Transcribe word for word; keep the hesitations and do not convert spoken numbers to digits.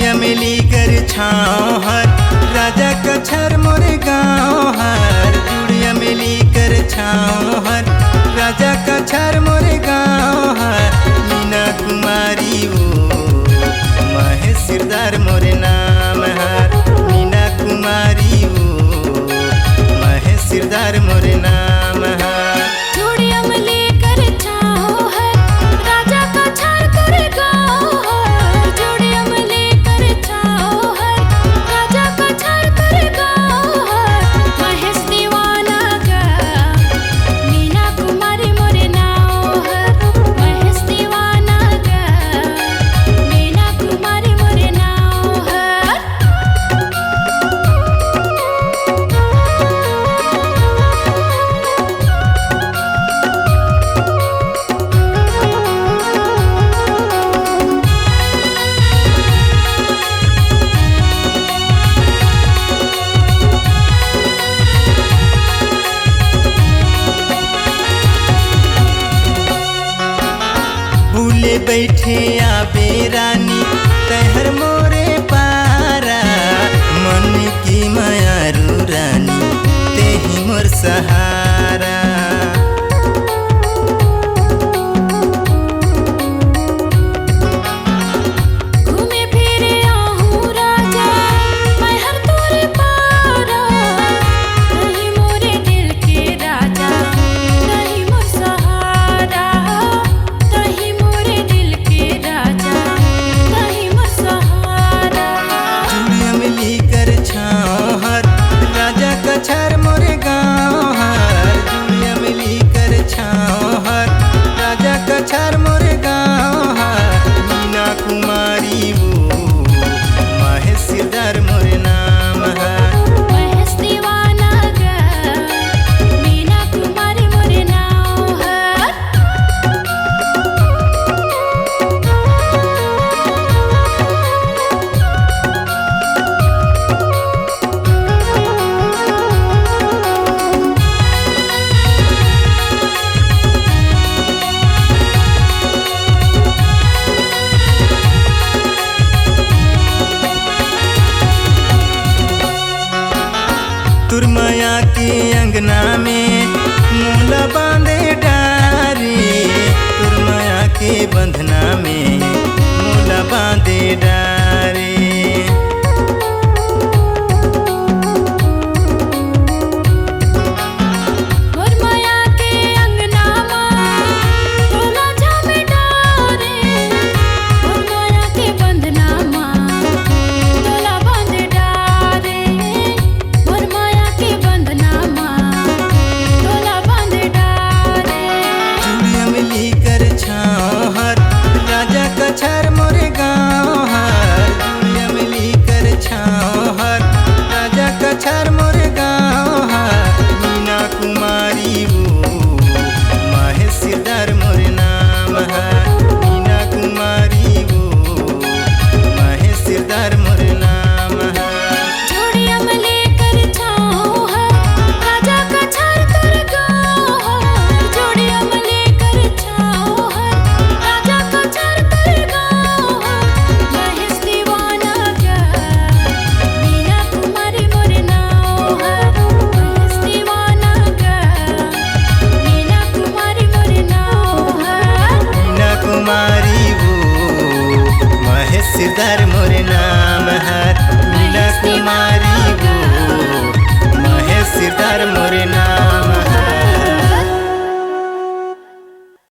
अमली कर छाँव हर, राजा कछार मोर गाँव हर, जुड़ अमली कर छाँव हर, राजा कछार मोर गाँव हर। मीना कुमारी ओ, महेश सिरदार मोर नाम हर। मीना कुमारी ओ, महेश सिरदार मोर नाम हर। जुड़ अमली कर छाँव हर, राजा कछार कर गाँव हर। जुड़ अमली कर छाँव हर, राजा कछार कर गाँव हर। महेश दीवाना गा, मीना कुमारी मोर नाँव हर। महेश दीवाना गा, मीना कुमारी मोर नाँव हर। भूले बैठे आबे रानी, तैहर मोरे पारा, मन की मयारू रानी, तेही मोर सहारा। घूमे फिरे आहूँ राजा, मैं हर तोरे पारा। तहीं मोरे दिल के राजा, तहीं मोर सहारा। तहीं मोरे दिल के राजा, तहीं मोर सहारा। जुड़ अमली कर छाँव हर, राजा कछार मोर गाँव हर। जुड़ अमली कर छाँव हर, राजा कछार मोर गाँव हर। मीना कुमारी ओ, महेश सिरदार मोर नाम हर। महेश दीवाना गा, मीना कुमारी मोर नाँव हर। तोर मया के अंगना में मोला बांधे डारे, तोर मया के बंधना में मोला बांधे डारे। मोर मया के अंगना मा तोला जामे डारे, मोर मया के बंधना मा तोला बांध डारे, मोर मया के बंधना मा तोला बांध डारे। जुड़ अमली कर छाँव हर, राजा कछार मोर गाँव हर। जुड़ अमली कर छाँव हर, राजा कछार मोर गाँव हर। मीना कुमारी ओ, महेश सिरदार मोर नाम हर। मीना कुमारी ओ, महेश सिरदार मोर नाम हर। जोड़ी अमली कर छाँव हर, राजा कछार तोर गाँव हर। जोड़ी अमली कर छाँव हर, राजा कछार तोर गाँव हर। महेश दीवाना गा, मीना कुमारी मोर नाँव हर। महेश दीवाना गा, मीना कुमारी मोर नाँव हर। मीना कुमारी ओ, महेश सिरदार मोर नाम हर।